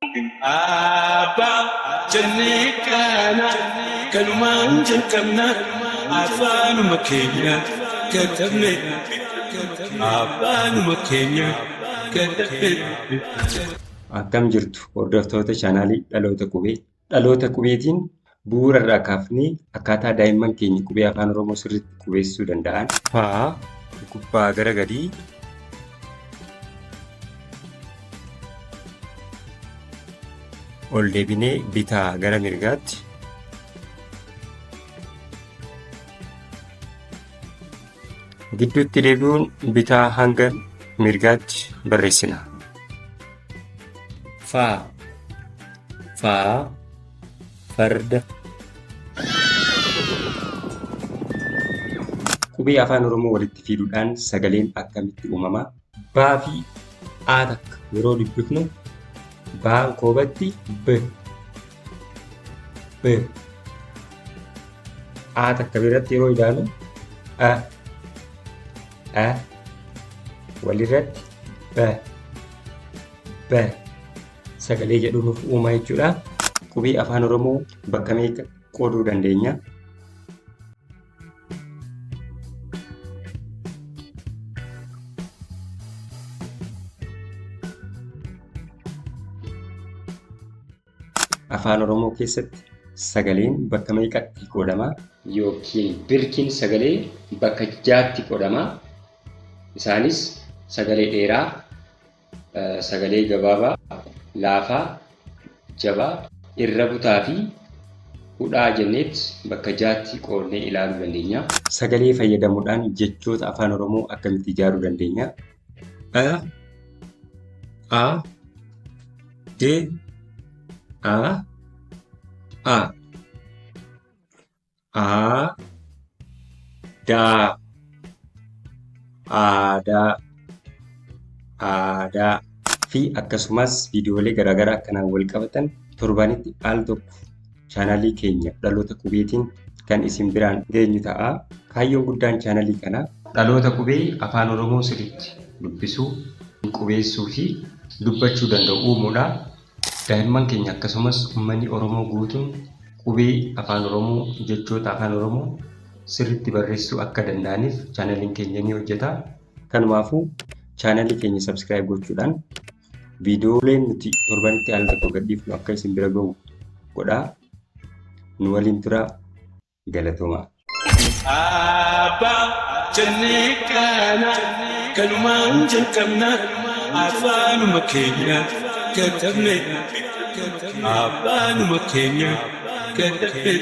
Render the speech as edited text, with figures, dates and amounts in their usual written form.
Abbaa jennee kana kanumaan jalqabna, afaanuma keenya katabne, afaanuma keenya katabne. Akkam jirtu hordoftoota chaanaalii Dhaloota Qubee. Dhaloota Qubeetiin bu'uura irraa kaafnee akkaataa daa'imman keenya qubee Afaan Oromoo sirriitti qubeessuu danda'an. Ffaa gubbaa gara gadii. Ol deebinee bitaa gara mirgaatti. Gidduutti deebi'uun bitaa hanga mirgaatti barreessina. Faa faa farda. Qubee Afaan Oromoo walitti fiduudhaan sagaleen akkamitti uumama? Baa fi A takka yeroo dubbifnu baan koobatti B B A takka biratti yeroo ilaalu A A walirratti B B sagalee jedhu nuuf uuma jechuudha. Qubee Afaan Oromoo bakka meeqa qooduu dandeenya? Afaan Oromoo keessatti sagaleen bakka meeqatti qoodama? Yookiin birkiin sagalee bakka jaatti qoodama. Isaanis sagalee dheeraa, sagalee gabaabaa, laafaa, jabaa, irra butaa fi hudhaa jenneet bakka jaatti qoodnee ilaaluu dandeenya. Sagalee fayyadamuudhaan jechoota Afaan Oromoo akkamitti ijaaruu dandeenya? A A D A A A daa aadaa aadaa fi akkasumas viidiyoolee garaagaraa akkanaan wal qabatan torbanitti al tokko chaanalii keenya Dhaloota Qubeetiin kan isin biraan geenyu ta'a. Kaayyoon guddaan chaanalii kanaa dhaloota qubee Afaan Oromoo sirriitti dubbisuu, qubeessuu fi dubbachuu danda'u uumuudha. Daa'imman keenya akkasumas uummanni Oromoo guutuun qubee Afaan Oromoo, jechoota Afaan Oromoo sirriitti barreessuu akka danda'aniif chaanaliin keenya ni hojjeta. Kanumaafuu chaanalii keenya subscribe gochuudhaan viidiyooleen nuti torbanitti al tokko gadhiifnu akka isin bira gahu godhaa. Nu waliin turaa. Galatoomaa. Abbaa jennee kana kanumaan jalqabna, afaanuma keenya katabne, afaanuma keenya katabne.